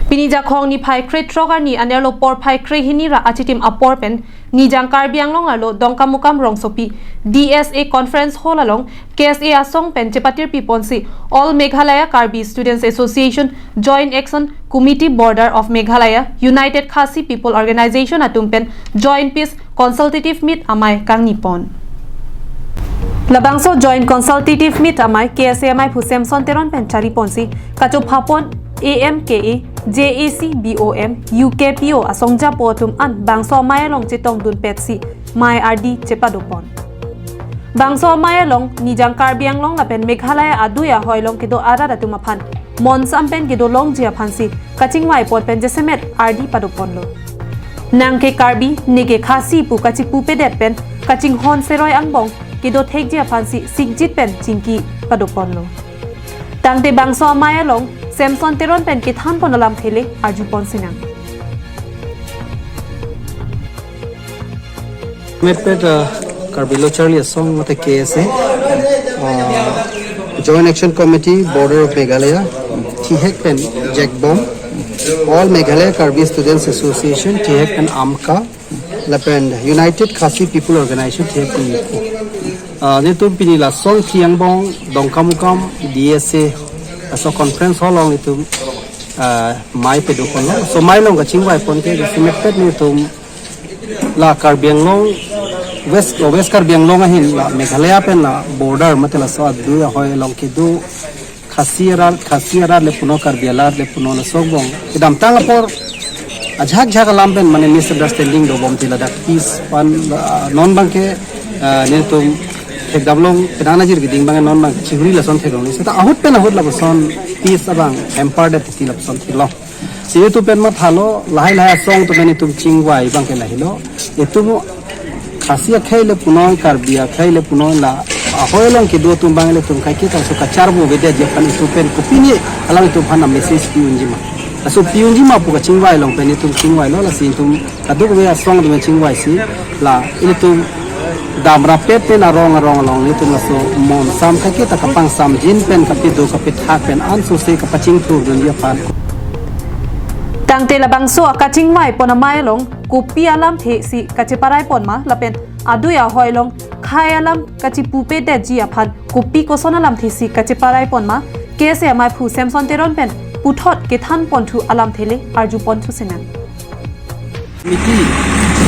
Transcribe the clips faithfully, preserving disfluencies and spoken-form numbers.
Pini Jakhong niphai krethrok arni anerlo porphai krehini ra achitim apor pen Nijang Karbi Anglong arlo Dongkamukam rongsopi D S A Conference Hall along K S A asong pen chepatirpi ponsi All Meghalaya Karbi Students Association, Joint Action Committee, Border of Meghalaya, United Khasi People Organization atum pen Joint Peace Consultative Meet amei kangni pon. Labangso Joint Consultative Meet amei K S A amaiphu Samson Teron pen chari ponsi kachopha pon A M K A, J A C, B O M, U K P O asong japo atum an bangso amei along chetongdun petsi mei ardi chepado pon. Bangso amei along Nijang Karbi Anglong lapen Meghalaya adui ahoi along kedo arat atum aphan monsam pen kedo longji aphansi kachingvai pon pen jasemet ardi pado ponlo. Nang ke Karbi, ne ke Khasi pu kachipupedet pen kachinghon seroi angbong kedo thekji aphansi sikjit pen chingki pado ponlo. Tangte bangso amei along Samson Teron pen kethan pon alamthe le arju pon sinang. Mepet, uh, Karbi Lo Charli Asong mate K S A, uh, Joint Action Committee, Border of Meghalaya, thihek pen jekbom, All Meghalaya Karbi Students Association, thihek pen AMKA, lapen United Khasi People Organization, thihek pen, uh, netum pini la song thiang bong Dongkamukam D S A, aso conference hall along netum, uh, mei pado ponlo. So mei along kachingvai pon ke, si mepet netum la Karbi Anglong, West, West Karbi Anglong ahin la Meghalaya pen la border mate laso adui ahoi along kedo Khasi arat, Khasi arat le punon, Karbi arat le punon, laso angbong kedamtang apor ajahak jahak alam pen mane misunderstanding dobom ti ladak peace pen, ah, non abangke, ah, netum thekdamlong, penang ajir keding abang non abang chihuri lason theklong. Seta ahut pen ahut lapuson peace abang hamper det ti lapuson theklong. Si netum pen mathalo, lahai lahai asong atum pen netum chingvai abangke lahelo. Netum Khasi akhei le punon, Karbi akhei le punon, la ahoi along kedo atum abang le netum kaiketa so kacharbo avedetji aphan netum pen kopine alanglitum aphan a message pi unji ma. Laso pi unji ma pu kachingvai along pen netum chingvailo, lasi netum kadokave asong atum chingvaisi la ilitum dam rapet pen arong arong along netum laso monsam kaiketa kapangsamjin pen kapedo kapethak pen ansose kapachingthurdunji aphan. Tangte labangso akachingvai pon amei along kopi alamthe si kacheparai pon ma lapen adui ahoi along khei alam kachipupedetji aphan kopi koson alamthe si kacheparai pon ma, K S A amaiphu Samson Teron pen puthot kethan ponthu alamthe le arju ponthu sinang. Miti,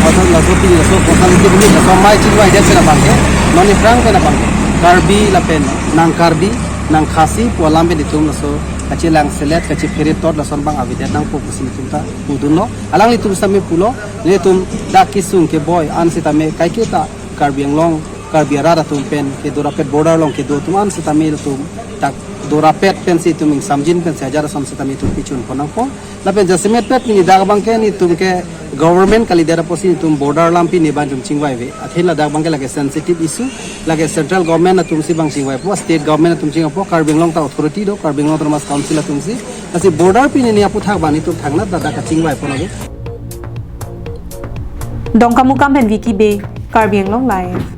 atau laso pini laso kosong itu dulu, laso mei chingvai det pen abangke, non aphrang pen abangke, Karbi lapen nang Karbi, nang Khasi pu alam pen netum laso kachelang selet, kachephere tot lason abang avedet nangpo pusi netum ta pudunlo. Alanglitum sitame pulo, netum dak kesung keboi an sitame kaiketa Karbi Anglong, Karbi arat atum pen kedo rapet, border along kedo atum an sitame netum dak do rapet pensi netum ingsamjin pensi ajat ason sitame netum pichun pon nangpo. Lapen jasemet pet pini dak abangke netum ke government kalidet apotsi netum border alam pini abang netum chingvai ave. Athe ladak abangke lake sensitive issue, lake central government atumsi abang chingvaipo, state government atum chingvaipo, Karbi Anglong ta authority do, Karbi Anglong Autonomous Council atumsi. Lasi border pini ne aputhak abang netum thangnat ladak kachingvai pon ave. Dongkamukam pen Vicky Bey, Karbi Anglong Live.